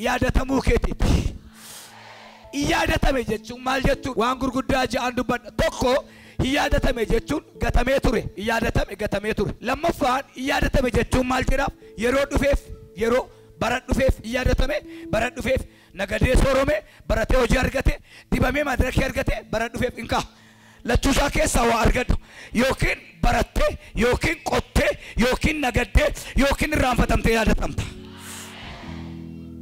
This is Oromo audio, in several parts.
Yaadatamuu keetiiti. Yaadatame jechuun maal jechuun? Waan gurguddaa ja'an dubbadha. Tokko, yaadatame jechuun gatamee ture. Yaadatame gatamee ture. Lammaffaan, yaadatame jechuun maal jedhaa? Yeroo dhufeef, yeroo bara dhufeef yaadatame, bara dhufeef nagadee soorome, baratee hojii argate, dibamee madirakii argate, bara dhufeef hin ka'a. Lachuusaa keessaa waa argadhu. Yookiin barattee, yookiin qottee, yookiin nagaddee, yookiin irraanfatamtee yaadatamta.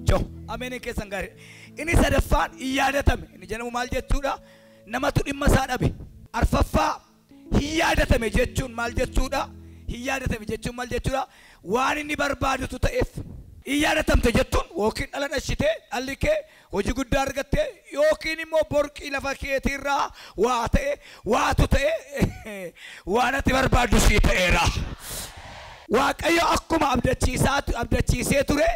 Jo, ameen keessan gaarii. Inni sadaffaan yaadatame. Inni jedhamu maal jechuudha? Namatu dhimma isaa dhabe. Arfaffaa, yaadatame jechuun maal jechuudha? Yaadatame jechuun maal jechuudha? Waan inni barbaadutu ta'eef. Yaadatamte jechuun yookiin dhala dhashitee dhalli kee hojii guddaa argattee, yookiin immoo borqii lafa keetiirraa waa ta'e, waatu ta'e, waan ati barbaaddu sii ta'eera. Waaqayyo akkuma abdachiisee ture,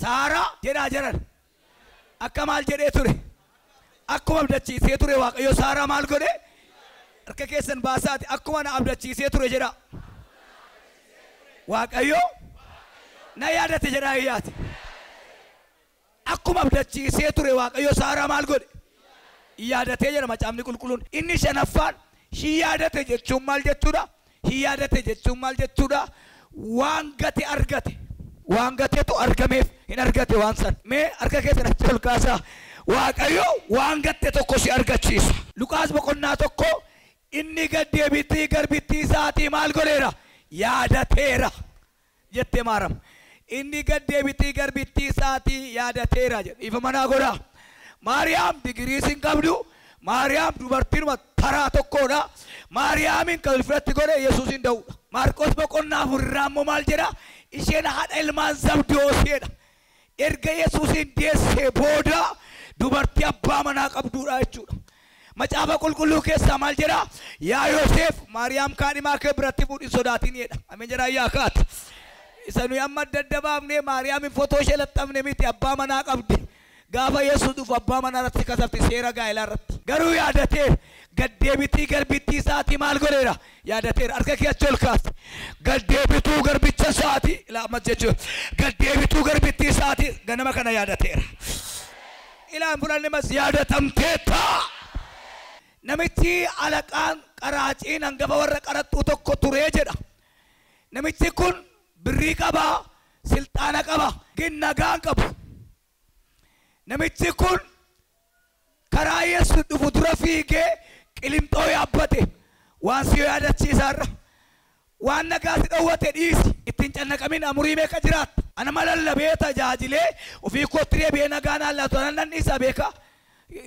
Saaraa jedhaa jiran akka maal jedhee ture? Akkuma abdachiisee ture Waaqayyo Saaraa maal godhe? Harka keessan baasaati, akkuma na abdachiisee ture jedha. Waaqayyo na yaadate jedhaa iyyaati. Akkuma abdachiisee ture Waaqayyo Saaraa maal godhe? Yaadatee jedha macaafni qulqulluun. Inni shanaffaan, yaadate jechuun maal jechuudha? Yaadate jechuun maal jechuudha? Waan gate argate. Waan gateetu argameef, hin argate waan san. Mee harka keessan achi ol kaasaa. Waaqayyo waan gatte tokko si argachiisa. Luqaas boqonnaa 1, inni gaddeebittii garbittii isaatii maal godheera? Yaadateera. Jettee maaram. Inni gaddeebittii garbittii isaatii yaadateera jedha. Ifa manaa godhaa. Maariyaam digirii sin qabdu. Maariyaam dubartiinuma taraa tokkodha. Maariyaamin kan ulfinatti godhe Yesuusin da'uudha. Maarqos boqonnaa 4 irraa immoo maal jedha? Isheen haadha ilmaan Zabdiyooseedha. Erga Yesuusin deessee booda dubartii abbaa manaa qabduudha jechuudha. Macaafa qulqulluu keessaa maal jedha? Yaa Yoosef, Maariyaam kaadhimaa kee biratti fuudhi, sodaatin jedha. Ameen jedhaa yaa kaati. Isa nuyi amma daddabaafnee Maariyaamin fotoo ishee laxxafne miti, abbaa manaa qabdi. Gaafa Yesuus dhufu abbaa manaa irratti kasafti seera gaa'elaa irratti. Garuu yaadateera. Gaddeebitii garbittii isaatii maal godheera? Yaadateera. Harka kee achi ol kaasi. Gaddeebituu garbicha isaatii. Ilaa ammas jechuudha. Gaddeebituu garbittii isaatii ganama kana yaadateera. Ilaan fudhanne mas yaadatamteetta. Namichi alaqaan qaraaciin hangafa warra qaraxxuu tokko turee jedha. Namichi kun birrii qabaa, silxaana qaba, gin nagaan qabu. Namichi kun karaa Yesuus dhufu dura fiigee qilimxoo yaabbate. Waan si yaadachiisaarra. Waan nagaa si dhowwate dhiisi. Ittiin cannaqamin, amurii meeqa jiraatta. Ana malallabee tajaajilee ofii kootti deebi'ee nagaa naan laatu anan nan dhiisa beeka.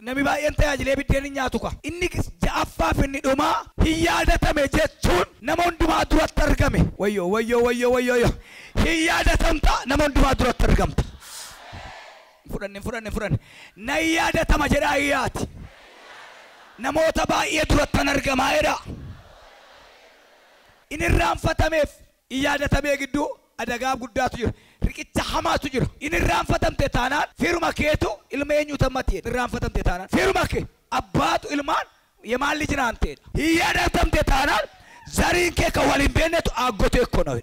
Namni baay'een tajaajilee biddeen hin nyaatu ka. Inni ja'affaaf inni dhumaa, hin yaadatame jechuun nama hundumaa duratti argame. Wayyoo wayyoo wayyoo wayyoo. Hin yaadatamta, nama hundumaa duratti argamta. Fudhanne fudhanne fudhanne. Na yaadatama jedhaa iyyaati. Namoota baay'ee duratti argamaa jedha. Inni irraanfatameef hin yaadatamee gidduu adagaa guddaatu jira. Riqicha hamaatu jira. Inni irraanfatamte taanaan firuma keetu ilma eenyu tammati irraanfatamte taanaan firuma kee abbaatu ilmaan የማን ልጅ ነህ አንተ? Hin yaadatamte taanaan zariin kee kan waliin beeknetu aaggotee ekkoo.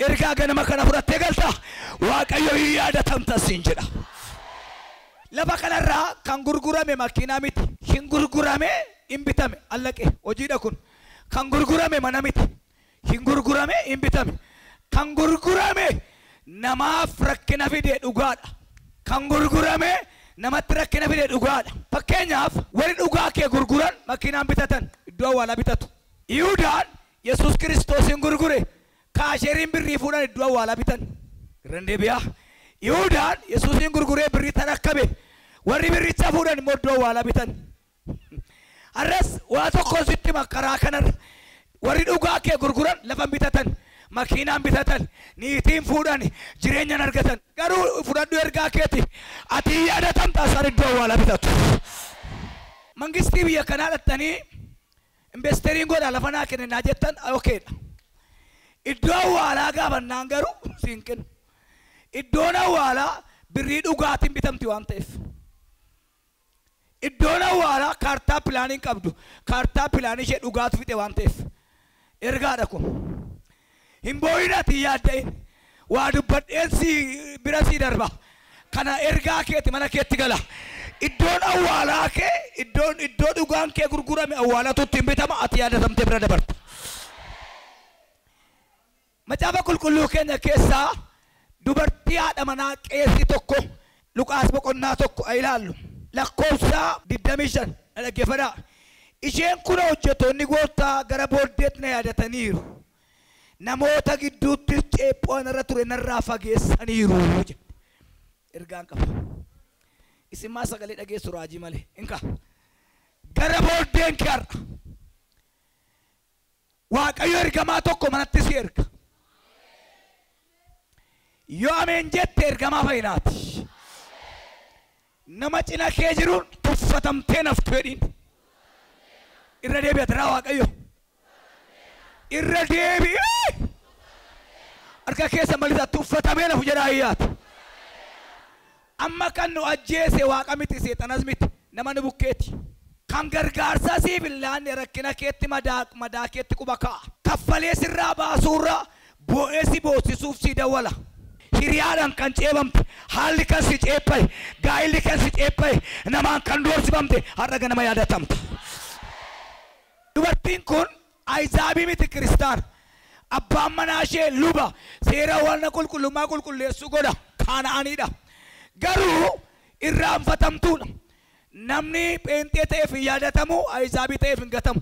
Ergaa ganama kana fudhattee galta, Waaqayyo hin yaadatamta siin jedha. Lafa kanarraa kan gurgurame makiinaa miti. Hin gurgurame, hin bitame. Allaqee hojiidha kun. Kan gurgurame mana miti. Hin gurgurame, hin bitame. Kan gurgurame namaaf rakkina fide dhugaadha. Kan gurgurame namatti rakkina fide dhugaadha. Fakkeenyaaf, warri dhugaa kee gurguran makiinaan bitatan, iddoo awwaalaa bitatu. Yihuudaan Yesuus Kiristoosin gurgure, kaasheriin birrii fuudhan, iddoo awwaalaa bitan. Irran deebi'aa. Yihuudaan Yesuusin gurguree birrii tarakkabe, warri birricha fuudhan immoo iddoo awwaalaa bitan. Har'as waa tokko sitti hima, karaa kanarra warri dhugaa kee gurguran lafa bitatan, makiinaan bitatan, niitiin fuudhan, jireenyan argatan. Garuu fudhadhu ergaa keeti, ati yaadatamta, isaan iddoo awwaalaa bitatu. Mangistii biyya kanaa dhattanii investeriin godha lafa naa kenne naa jettan, okeedha. Iddoo awwaalaa gaafannaan garuu siin kennu. Iddoon awwaalaa birrii dhugaatiin bitamti waan ta'eef. Iddoon awwaalaa kaartaa pilaanii hin qabdu. Kaartaa pilaanii ishee dhugaatu fixe waan ta'eef. Ergaadha kun. Hin boo'in, ati yaadda'in. Waa dubbadheen si Bira sii darba. Kana ergaa keeti mana keetti gala. Iddoon awwaalaa kee iddoon iddoo dhugaan kee gurgurame awwaalatu ittiin bitama ati yaadatamtee bira dabarta. Macaafa qulqulluu keenya keessaa dubartii haadha manaa qeesii tokko Luqaas boqonnaa 1 haa ilaallu. Lakkoofsa 25 dhaggeeffadhaa. Isheen kun hojjettoonni gooftaa gara booddeetti na yaadataniiru. Namoota gidduutti ceephoon irra ture narraa fageessaniiru jette. Ergaan qaba. Isin maa sagalee dhageessu raajii malee. Inka gara booddeen kee har'a. Waaqayyo ergamaa tokko manatti si erga. Yoo ameen jette ergamaa fayyinaati. Nama cina kee jiruun tuffatamtee naftu jedhiin. Irra deebi'a taraa Waaqayyo. Irra deebi'ee harka keessa malisaa tuffatamee nafu jedhaa iyyaata. Amma kan nu ajjeese waaqa miti seexanas miti nama nu bukkeeti. Kan gargaarsa siif hin laanne rakkina keetti madaa keetti quba kaa'a. Kaffalee sirraa baasuurraa boo'ee si boossisuuf si dawwala. Hiriyaadhaan kan ceebamte, haalli kan si ceephaye, gaa'illi kan si ceephaye, namaan kan doorsifamte har'a ganama yaadatamta. Dubartiin kun Ayizaabii miti kiristaana. Abbaan manaa ishee luba seera warra qulqullummaa qulqulleessuu godha Kana'aaniidha. Garuu irraanfatamtuudha. Namni pheenxee ta'eef hin yaadatamu, Ayizaabii ta'eef hin gatamu.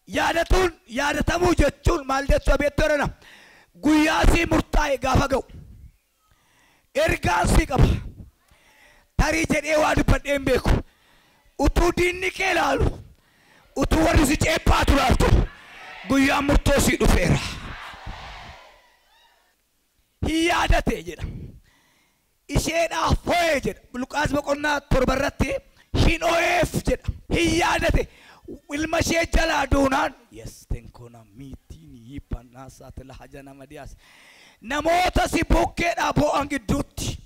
Yaadatuun yaadatamuu jechuun maal jechuu beektu jedhana. Guyyaa sii murtaa'e gaafa ga'u ergaan sii qaba. Tarii jedhee waa dubbadhee hin beeku. Utuu diinni kee ilaalu, utuu warri si ceephaatu ilaaltu, guyyaan murtoo sii dhufeera. Hin yaadate jedha. Isheedhaaf hoo'e jedha. Luqaas boqonnaa 7 irratti hin hoo'eef jedha. Hin yaadate. Ilma ishee jalaa duunaan yes tenkona miitiin yiphannaa saatila haja nama dhiyaas. Namoota si bukkeedhaa boo'an gidduutti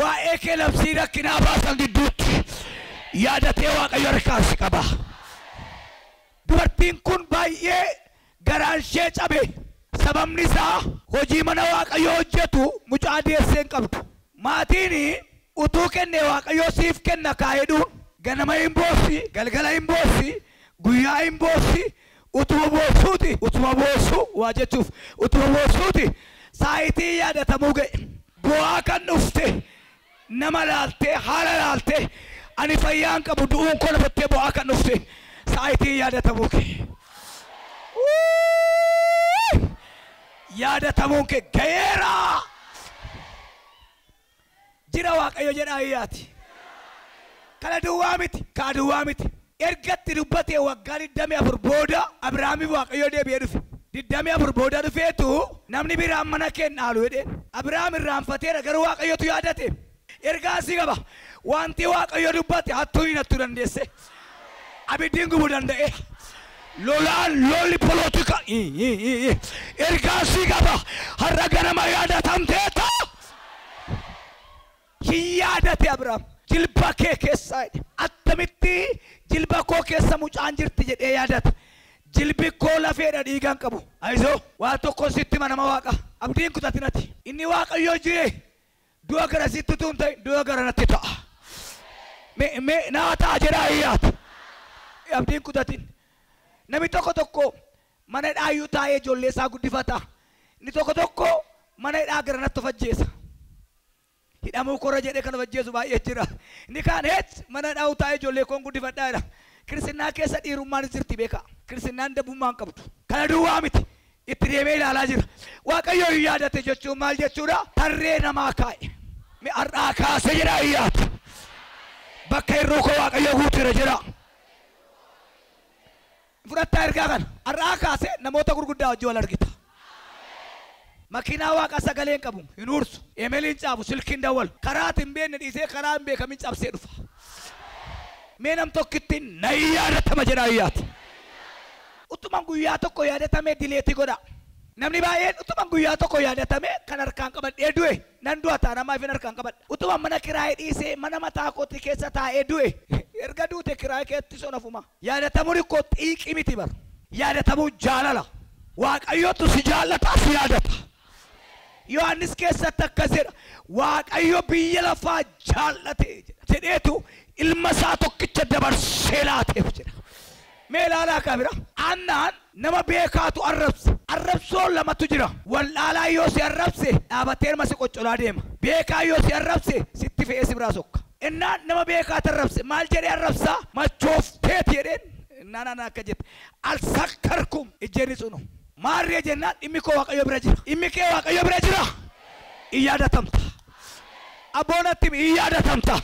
waa'ee kee labsii rakkinaa baasan gidduutti yaadatee Waaqayyo harkaan si qaba. Dubartiin kun baay'ee garaan ishee cabe. Sababni isaa hojii mana Waaqayyoo hojjetu mucaa deessee hin qabdu. Maatiin utuu kennee Waaqayyoo siif kenna kaa'edhuun ganama hin boossi, galgala hin boossi, guyyaa hin boossi, utuma boossuuti, utuma boossuu waa jechuuf, utuma boossuuti saayitii yaadatamuu ga'e. Bu'aa kan dhufte nama laaltee haala laaltee ani fayyaan qabu du'uun koo lafattee bu'aa kan dhufte saayitii yaadatamuu ga'e. Yaadatamuun kee ga'eera. Jira Waaqayyo jedhaa iyyaati. Kana duwwaa miti, kaa duwwaa miti. Ergatti dubbatee waggaa 24 booda Abrahaamiif Waaqayyo deebi'ee dhufe. 24 booda dhufeetu namni biraan mana kee hin dhaalu jedheen. Abrahaam irraanfateera garuu Waaqayyotu yaadate. Ergaa si qaba. Wanti Waaqayyo dubbate hattuu hin hattuu dandeesse. Abiddiin gubuu danda'e. Lolaan lolli polotika. Ergaa si qaba. Har'a ganama yaadatamteeta. Hin yaadate Abrahaam. Jilba kee keessaa jedhe. Attamitti jilba koo keessa mucaan jirti jedhee yaadata. Jilbi koo lafeedha dhiigaan qabu. Ayizoo waa tokko sitti hima nama waaqa. Abdiin kutatinati. Inni Waaqayyo jire du'a gara sitti utuu hin ta'in du'a gara natti ta'a. Mee naa ta'a jedhaa iyyaata. Abdiin kutatin. Namni tokko tokko mana hidhaayyuu taa'ee ijoollee isaa guddifata. Inni tokko tokko mana hidhaa gara natti of ajjeesa. Hidhamuu korra jedhee kan of ajjeesu baay'ee jira. Inni kaan heet mana hidhaa'u taa'ee ijoollee koon guddifadhaa jedha. Kiristinnaa keessa dhiirummaanis jirti beekaa. Kiristinnaan dabummaa hin qabdu. Kana duwwaa miti. Itti deemee ilaalaa jira. Waaqayyo hin yaadate jechuun maal jechuudha? Tarree namaa kaa'e. Mi har'aa kaase jedhaa iyyaata. Bakka hir'uu koo Waaqayyo guuteera jedha. Fudhattaa ergaa kana. Har'aa kaase namoota gurguddaa wajjin wal argita. Makiinaa waaqa sagalee hin qabu, hin uursu, emeeliin caabu, silkiin dawwalu. Karaa ati hin beekne dhiisee karaa hin beekamin cabsee dhufa. Mee nam tokkitti na yaadatama jedhaa iyyaati. Utuman guyyaa tokko yaadatame dileetii godha. Namni baay'een utuman guyyaa tokko yaadatame kan harkaan qabadhee du'e nan du'a ta'a namaaf hin harkaan qabadha. Utuman mana kiraayee dhiisee mana mataa kootii keessa taa'ee du'e erga duute kiraayee keetti sonafuma. Yaadatamuun ikkoo xiiqii miti bar. Yaadatamuun jaalala. Waaqayyotu si jaallata si yaadata. Yohaannis keessatti akkas jedha. Waaqayyo biyya lafaa jaallate jedheetu ilma isaa tokkicha dabarsee laateef jedha. Mee ilaalaa kabira. Annaan nama beekaatu arrabse. Arrabsoo lamatu jira. Wallaalaa yoo si arrabse dhaabatee ilma si qoccolaa deema. Beekaa yoo si arrabse sitti fe'ee si biraa sokka. Innaan nama beekaatu arrabse maal jedhee arrabsaa? Machoofteeti jedheen. Innaan ana akka jette alsakkarkum ijjeenni sunu. Maarree jennaan dhimmi koo Waaqayyo bira jira. Dhimmi kee Waaqayyo bira jira. In yaadatamta. Abboonatti in yaadatamta.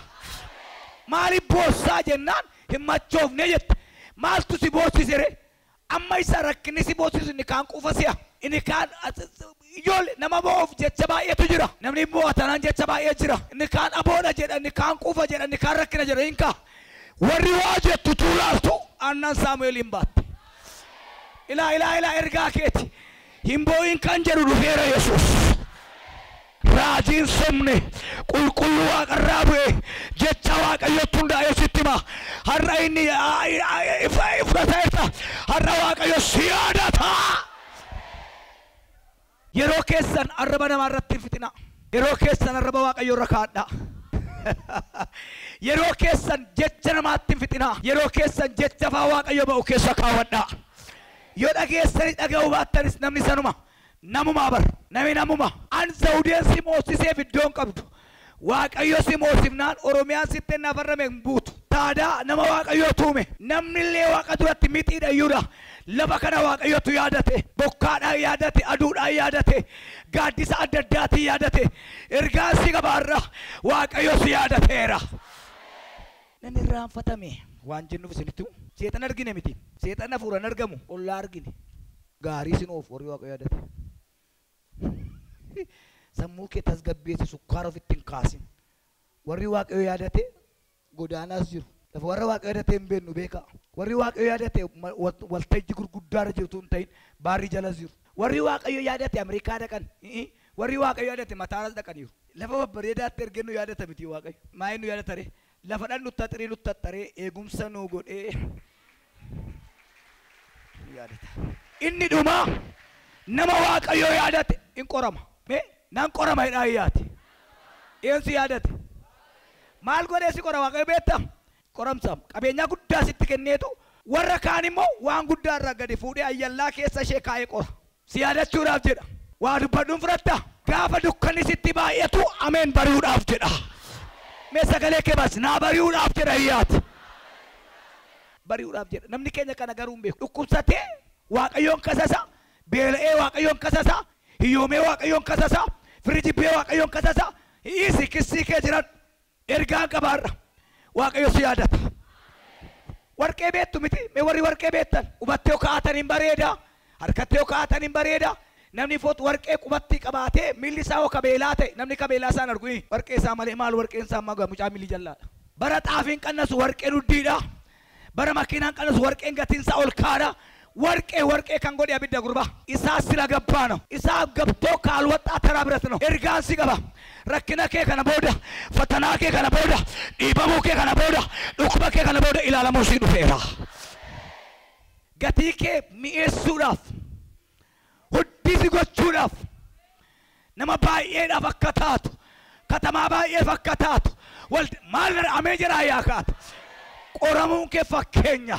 Maaliif boossaa jennaan hin machoofne jette. Maaltu si boossise ree? Amma isa rakkinni si boossisu inni kaan quufa si'a. Inni kaan ijoollee nama boo'uuf jecha baay'eetu jira. Namni boo'atanaan jecha baay'ee jira. Inni kaan aboodha jedha, inni kaan quufa jedha, inni kaan rakkina jedha. Hin kaa. Warri waa jettu tuulaaltu aannan Saamu'eel hin baatte. Ilaa ilaa ilaa ergaa keeti. Hin boo'in kan jedhu dhufeera Yesuus. Raajiin somne qulqulluu waaqarraa bu'e jecha Waaqayyotti hundaa'ee sitti hima. Har'a inni fudhateerta. Har'a Waaqayyo si yaadata. Yeroo keessan arraba namaa irratti hin fixinaa. Yeroo keessan arraba Waaqayyo irra kaa'adhaa. Yeroo keessan jecha namaatti hin fixinaa. Yeroo keessan jecha afaan Waaqayyo ba'u keessa kaawwadhaa. Yoo dhageessanis dhaga'uu baattanis namni sanuma. Namuma bar. Nami namuma. An zawudeen si moosiseef iddoon qabdu. Waaqayyo si moosifnaan Oromiyaan sitti hin afarrame hin buutu. Taadaa nama Waaqayyo tuume. Namni illee Waaqa duratti mixiidha iyyuudha. Lafa kana Waaqayyotu yaadate. Bokkaadhaan yaadate. Aduudhaan yaadate. Gaaddisa adda addaatiin yaadate. Ergaan si qabaarra Waaqayyo si yaadateera. Nan irraanfatame waan jennuuf isinitti himu. Seexan argine miti. Seexan hafuuraan argamu ollaa argine. Gaarii sin oofu warri Waaqayyo yaadate. Sammuu kee tasgabbeessi sukkaara ofitti hin kaasin. Warri Waaqayyo yaadate godaanaas jiru. Lafa warra Waaqayyo yaadate hin beeknu beekaa. Warri Waaqayyo yaadate waltajjii gurguddaarra jirtu hin ta'in baarri jalas jiru. Warri Waaqayyo yaadate Ameerikaa dhaqan. Warri Waaqayyo yaadate mataaras dhaqaniiru. Lafa babbareedaatti ergennu yaadata miti Waaqayyo. Maayii nu yaadata ree? Lafa dhan nutti haxiree nutti haxxaree eegumsa nu godhee nu yaadata. Inni dhumaa nama Waaqayyo yaadate hin qorama. Mee nan qorama jedhaa yaate. Eenyu yaadate? Maal godhee si qora Waaqayyo beektaa? Qoramsa qabeenyaa guddaa sitti kenneetu warra kaan immoo waan guddaa irraa gadi fuudhee ayyallaa keessa ishee kaa'ee qora. Si yaadachuudhaaf jedha. Waa dubbadhuun fudhatta. Gaafa dukkanni sitti baay'atu ameen bari'uudhaaf jedha. Mee sagalee kee baas naa bari'uudhaaf jedha hiyyaati. Bari'uudhaaf jedha. Namni keenya kana garuu hin beeku. Dhukkubsatee Waaqayyoon kasasa, beela'ee Waaqayyoon kasasa, hiyyoomee Waaqayyoon kasasa, firri jibbee Waaqayyoon kasasa, hiisi kissii kee jiran ergaan qabaarra. Waaqayyo si yaadata. Warqee beektu miti? Mee warri warqee beektan qubattee yoo kaa'atan hin bareeda, harkattee yoo kaa'atan hin bareeda. Namni foot warqee qubatti qabaatee miilli isaa yoo kabeelaa ta'e namni kabeelaa isaan argu warqee isaa malee maal warqeen isaa ammaa mucaa miilli jallaadha. Bara xaafiin qannasu warqeen uddiidha. Bara makiinaan qannasu warqeen gatiin isaa ol kaadha. Warqee warqee kan godhe abidda gurbaa. Isaa sila gabbaano. Isaa gabtoo kaalwaxxaa taraa biratti no. Ergaan si qaba. Rakkina kee kana booda, fatanaa kee kana booda, dhiibamuu kee kana booda, dhukkuba kee kana booda ilaalamuu si dhufeera. Gatii kee mi'eessuudhaaf, huddisi gochuudhaaf, nama baay'eedhaaf akka taatu, katamaa baay'eef akka taatu, maal amee jedhaa yaa kaatu. Qoramuun kee fakkeenya.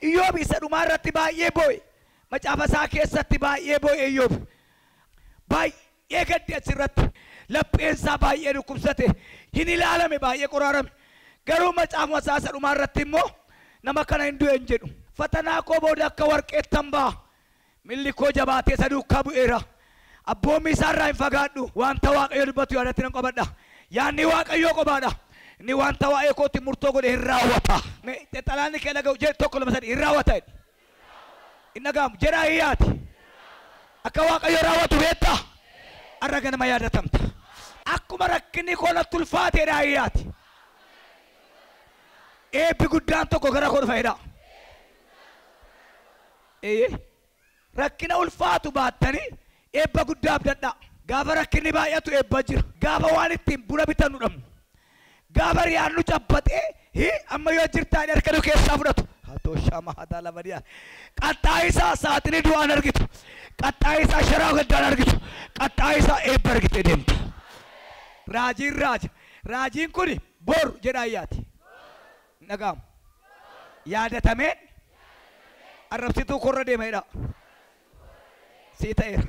Iyyoob isa dhumaa irratti baay'ee boo'e. Macaafa isaa keessatti baay'ee boo'e Iyyoob. Baay'ee gaddi achirratti. Lapheen isaa baay'ee dhukkubsate. Hin ilaalame baay'ee qoraarame. Garuu macaafuma isaa isa dhumaa irratti immoo nama kana hin du'e hin jedhu. Fatanaa koo booda akka warqeettan ba'a. Milli koo jabaatee isa duukaa bu'eera. Abboommi isaarraa hin fagaadhu. Wanta Waaqayyo dubbatu yaadatti nan qabadha. Yaadni Waaqayyoo qobaadha. Inni wanta waa'ee kootti murtoo godhe hin raawwata. Xalaanni kee dhaga'u jedhe 1 2 3 hin raawwata jedhe. Hin dhaga'amu jedhaa hiyyaati. Akka Waaqayyo raawwatu beektaa? Har'a ganama yaadatamta. Akkuma rakkinni koo natti ulfaateedha hiyyaati. Eebbi guddaan tokko gara koo dhufa jedhaa. Rakkina ulfaatu baattanii eebba guddaa abdadhaa. Gaafa rakkinni baay'atu eebba jira. Gaafa waan ittiin buna bitannu dhabnu. Gaafa riyaannu cabbatee amma yoo jirtaan harka nu keessaa fudhatu. Hatoo mahataa lama dhiyaa. Qaxxaa isaa saaxinii du'aan argitu. Qaxxaa isaa sharaa gaddaan argitu. Qaxxaa isaa eebba argitee deemta. Raajiin raaja. Raajiin kun bor jedha ayyaati. Dhaga'amu. Yaadatameen arrabsituu korra deema jedha. Sii ta'eera.